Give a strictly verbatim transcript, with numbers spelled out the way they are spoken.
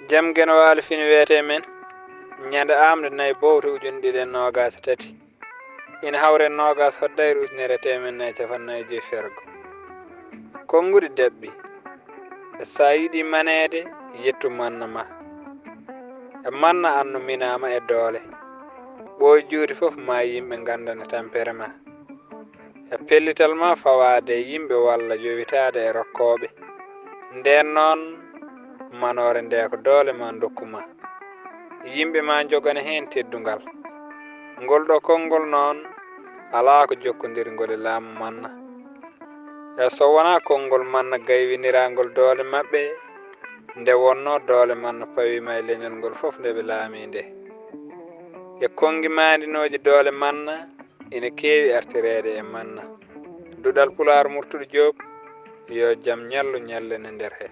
Jam Geno Waalo Fini wiyetee men, ñande aamnde nayi bowte ujunɗiɗi e noogaas e tati, ina hawre noogaas hoddayre ujunere e teemedde nayi e capanɗe nayi e joy fergo. Konnguɗi daɓɓi, e so a yiɗi maneede, yettu manna ma. E manna annu minaama e doole, ɓooy juuti fof ma yimɓe nganndane tampere ma. E pellital ma fawaade e yimɓe walla yowitaade e rokkooɓe. Ndeen noon, manoore nde ko doole ma ndokku ma. Yimɓe ma njogane heen teddungal. Ngol ɗo konngol noon, alaa ko jokkondirngol e laamu manna. E so wonaa konngol manna gaywiniraangol doole maɓɓe, nde wonnoo doole manna pawiima e leñol ngol fof nde ɓe laamii nde. E konngi maandinooji doole manna, ina keewi artireede e manna. Duɗal Pulaar Murtuɗo Joob, yo jam ñallu ñallen e nder he.